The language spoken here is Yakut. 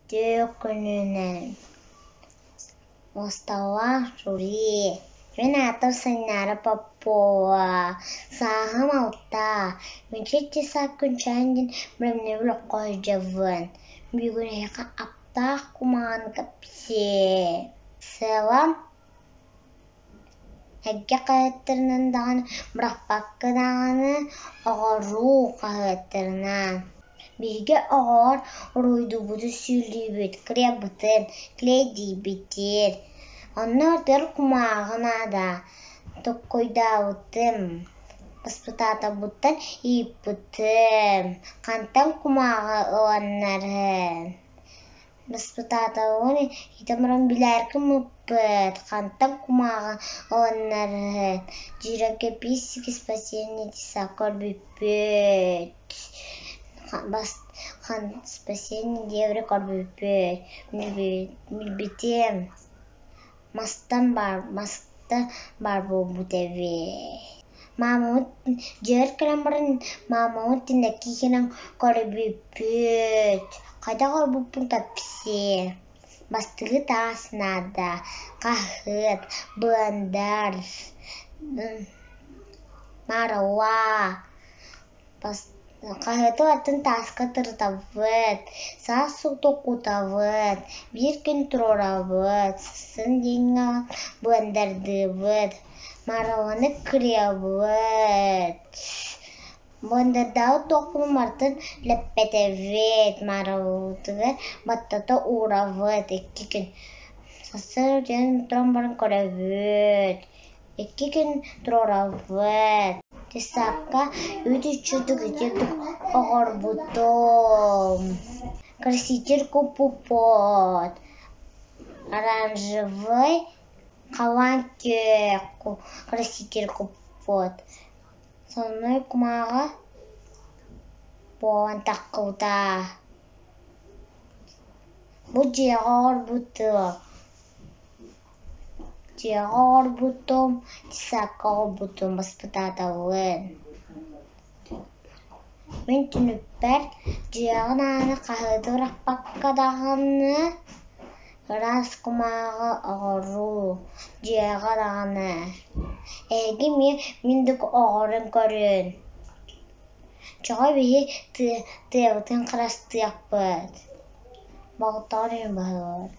Үтүө күнүнэн Муосталаах жюри. Мин аатым Сайнаара Попова. Сааһым алта. Мичил часах күнчээн диэн бэлэмнэбил окко сылдьабын. Бүгүн эһиэхэ аптаах кумааҕыны кэпсиэм. Сыалам эргэ хаһыаттарынан даҕаны бырахпакка даҕаны оҕоруу хаһыаттарынан. Биһиги оҕолор уруһуйдуубутун сүүллүүбүт, кырыйабытын, клейдиибитин. Онно ардыгар кумааҕы наада. Токкуйдаабытым, баспытааталбыттан ыйыппытым, хантан кумааҕы ыланнарын. Баспытааталбын ыйытан баран билээрки ыммыппыт, хантан кумааҕы ыланнарын. Жирокописики спасение көрбүппүт. Спасение диэбри көрбүппүт. Билбитим мастан баар маста баар буолбут эбит. Маамабыт дьиэбэр кэлэн баран маамабыт тинэккиинэн көрбүппүт. Хайдах олорбуппун кэпсиэ. Бастакы таас наада, хаһыат, быандар, мааралаа Хаһыаты барытын тааска тырытабыт, саас сууту кутабыт, биир күн туруорабыт, сарсын диэҥҥэ быандардыыбыт, маарыланы кырыйабыт, быандардаабыт туохпун барытын лэппэтэбит, маарылабытыгар баттата уурабыт икки күн. Сарсын утуйан туран баран көрөбүт, икки күн туруорабыт. Детсадка үүт-үччүтүк итирдик оҕорбутум. Краситель куппуппут. Оранжевый халаан краситель куппут. Сонной кумааҕы буолан таххыбыта. Бу дьиэҕэ оҕорбутум. Дьиэҕэ оҕорбутум, детсадка оҕорбутум баспытааталлыын. Мин түнүкпэр дьиэҕин ааны хаһыаты бырахпакка даҕаны ыраас кумааҕы оҕоруу, дьиэҕэ даҕаны. Эһиги эмиэ мин да оҕорон көрүн. Чоҕо биһи тыабытын харыстыахпыт. Болтоҕор иһин баһылыыр.